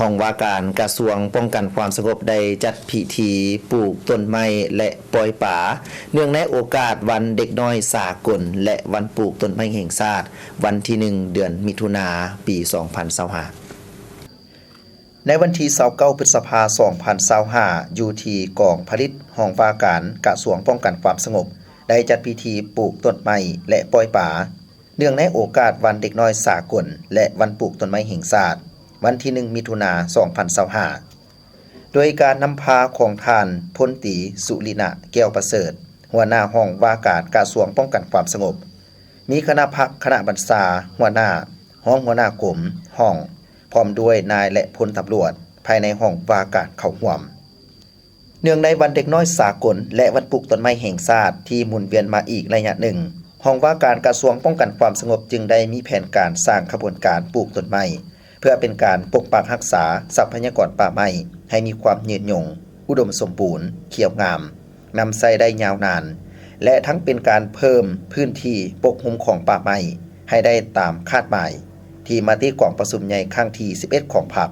ຫ້ອງວ່າການກະຊວງປ້ອງກັນຄວາມສະຫງົບໄດ້ຈັດພິທີປູກຕົ້ນໄມ້ ແລະ ປ່ອຍປາ ເນື່ອງໃນໂອກາດວັນເດັກນ້ອຍສາກົນ ແລະ ວັນປູກຕົ້ນໄມ້ແຫ່ງຊາດ ວັນທີໜຶ່ງ ເດືອນມິຖຸນາ ປີສອງພັນຊາວຫ້າ. ໃນວັນທີຊາວເກົ້າ ພຶດສະພາ ສອງພັນຊາວຫ້າ ຢູ່ທີ່ກອງຜະລິດ ຫ້ອງວ່າການກະຊວງປ້ອງກັນຄວາມສະຫງົບ ໄດ້ຈັດພິທີປູກຕົ້ນໄມ້ ແລະ ປ່ອຍປາ ເນື່ອງໃນໂອກາດວັນເດັກນ້ອຍສາກົນ ແລະ ວັນປູກຕົ້ນໄມ້ແຫ່ງຊາດ ວັນທີໜຶ່ງ ມິຖຸນາ ສອງພັນຊາວຫ້າ ໂດຍການນຳພາຂອງທ່ານ ພົນຕີ ສຸລິນະ ແກ້ວປະເສີດ ຫົວໜ້າຫ້ອງວ່າການກະຊວງປ້ອງກັນຄວາມສະຫງົບ, ມີຄະນະພັກ, ຄະນະບັນຊາ, ຫົວໜ້າ, ຮອງຫົວໜ້າກົມ, ຫ້ອງ, ພ້ອມດ້ວຍນາຍ ແລະ ພົນຕຳຫຼວດ ພາຍໃນຫ້ອງວ່າການເຂົ້າຮ່ວມ. ເນື່ອງໃນວັນເດັກນ້ອຍສາກົນ ແລະ ວັນປູກຕົ້ນໄມ້ແຫ່ງຊາດທີ່ໝູນວຽນມາອີກໄລຍະໜຶ່ງ, ຫ້ອງວ່າການກະຊວງປ້ອງກັນຄວາມສະຫງົບຈຶ່ງໄດ້ມີແຜນການສ້າງຂະບວນການປູກຕົ້ນໄມ້ ເພື່ອເປັນການປົກປັກຮັກສາຊັບພະຍາກອນປ່າໄມ້ໃຫ້ມີຄວາມຍືນຍົງ, ອຸດົມສົມບູນ, ຂຽວງາມ, ນຳໃຊ້ໄດ້ຍາວນານ ແລະ ທັງເປັນການເພີ່ມພື້ນທີ່ປົກຫຸ້ມຂອງປ່າໄມ້ໃຫ້ໄດ້ຕາມຄາດໝາຍ ທີ່ມະຕິກອງປະຊຸມໃຫຍ່ຄັ້ງທີສິບເອັດຂອງພັກ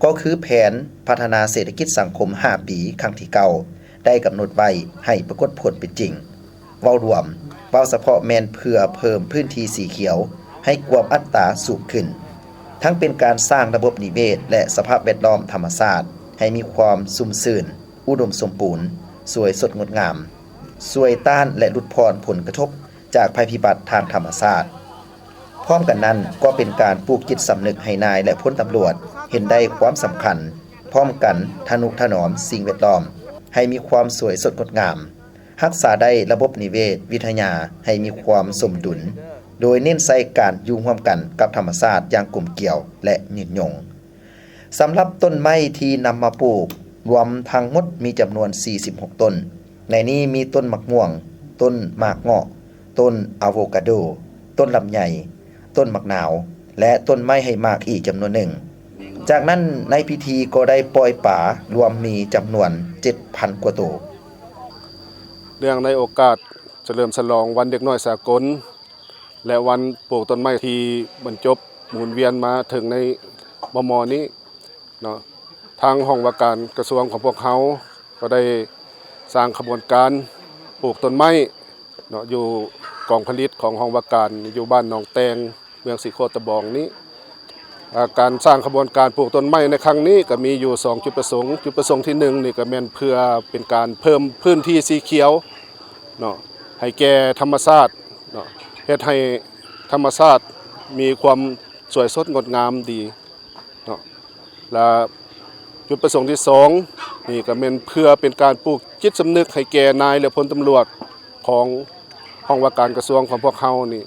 ກໍຄືແຜນພັດທະນາເສດຖະກິດສັງຄົມຫ້າປີ ຄັ້ງທີເກົ້າ ໄດ້ກຳນົດໄວ້ໃຫ້ປາກົດຜົນເປັນຈິງ. ເວົ້າລວມ, ເວົ້າສະເພາະແມ່ນເພື່ອເພີ່ມພື້ນທີ່ສີຂຽວໃຫ້ກວມອັດຕາສູງຂຶ້ນ, ທັງເປັນການສ້າງລະບົບນິເວດ ແລະ ສະພາບແວດລ້ອມທຳມະຊາດໃຫ້ມີຄວາມຊຸ່ມຊື່ນ, ອຸດົມສົມບູນ, ສວຍສົດງົດງາມ, ຊ່ວຍຕ້ານ ແລະ ຫຼຸດຜ່ອນຜົນກະທົບຈາກໄພພິບັດທາງທຳມະຊາດ. ພ້ອມກັນນັ້ນກໍເປັນການປູກຈິດສຳນຶກໃຫ້ນາຍ ແລະ ພົນຕຳຫຼວດເຫັນໄດ້ຄວາມສຳຄັນ, ພ້ອມກັນທະນຸຖະໜອມສິ່ງແວດລ້ອມໃຫ້ມີຄວາມສວຍສົດງົດງາມ, ຮັກສາໄດ້ລະບົບນິເວດວິທະຍາໃຫ້ມີຄວາມສົມດຸນ, ໂດຍເນັ້ນໃສ່ການຢູ່ຮ່ວມກັນກັບທຳມະຊາດຢ່າງກົມກຽວ ແລະ ຍືນຍົງ. ສຳລັບຕົ້ນໄມ້ທີ່ນຳມາປູກ ລວມທັງໝົດມີຈຳນວນສີ່ສິບຫົກຕົ້ນ. ໃນນີ້ມີຕົ້ນໝາກມ່ວງ, ຕົ້ນໝາກເງາະ, ຕົ້ນອາໂວກາໂດ, ຕົ້ນລຳໄຍ, ຕົ້ນໝາກນາວ ແລະ ຕົ້ນໄມ້ໃຫ້ໝາກອີກຈຳນວນໜຶ່ງ. ຈາກນັ້ນໃນພິທີກໍໄດ້ປ່ອຍປາລວມມີຈຳນວນເຈັດພັນກວ່າໂຕ. ເນື່ອງໃນໂອກາດສະເຫຼີມສະຫຼອງວັນເດັກນ້ອຍສາກົນ ແລະ ວັນປູກຕົ້ນໄມ້ທີ່ບັນຈົບໝູນວຽນມາເຖິງໃນມໍ່ໆນີ້ເນາະ, ທາງຫ້ອງວ່າການກະຊວງຂອງພວກເຮົາກໍໄດ້ສ້າງຂະບວນການປູກຕົ້ນໄມ້ເນາະ ຢູ່ກອງຜະລິດຂອງຫ້ອງວ່າການຢູ່ບ້ານໜອງແຕງ ເມືອງສີໂຄດຕະບອງນີ້. ອາ ການສ້າງຂະບວນການປູກຕົ້ນໄມ້ໃນຄັ້ງນີ້ກໍມີຢູ່ສອງຈຸດປະສົງ. ຈຸດປະສົງທີໜຶ່ງນີ້ກໍແມ່ນເພື່ອເປັນການເພີ່ມພື້ນທີ່ສີຂຽວເນາະ ໃຫ້ແກ່ທຳມະຊາດເນາະ, ເຮັດໃຫ້ທຳມະຊາດມີຄວາມສວຍສົດງົດງາມດີເນາະ. ແລະ ຈຸດປະສົງທີສອງນີ້ກໍແມ່ນເພື່ອເປັນການປູກຈິດສຳນຶກໃຫ້ແກ່ນາຍ ແລະ ພົນຕຳຫຼວດຂອງຫ້ອງວ່າການກະຊວງຂອງພວກເຮົານີ້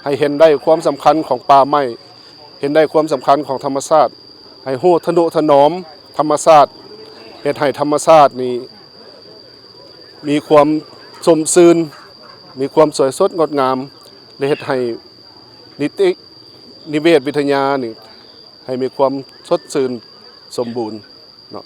ໃຫ້ເຫັນໄດ້ຄວາມສຳຄັນຂອງປ່າໄມ້, ເຫັນໄດ້ຄວາມສຳຄັນຂອງທຳມະຊາດ, ໃຫ້ຮູ້ທະນຸຖະໜອມທຳມະຊາດ, ເຮັດໃຫ້ທຳມະຊາດນີ້ມີຄວາມຊົມຊື່ນ, ມີຄວາມສວຍສົດງົດງາມ ແລະ ເຮັດໃຫ້ນິຕິນິເວດວິທະຍານີ້ໃຫ້ມີຄວາມສົດຊື່ນສົມບູນເນາະ.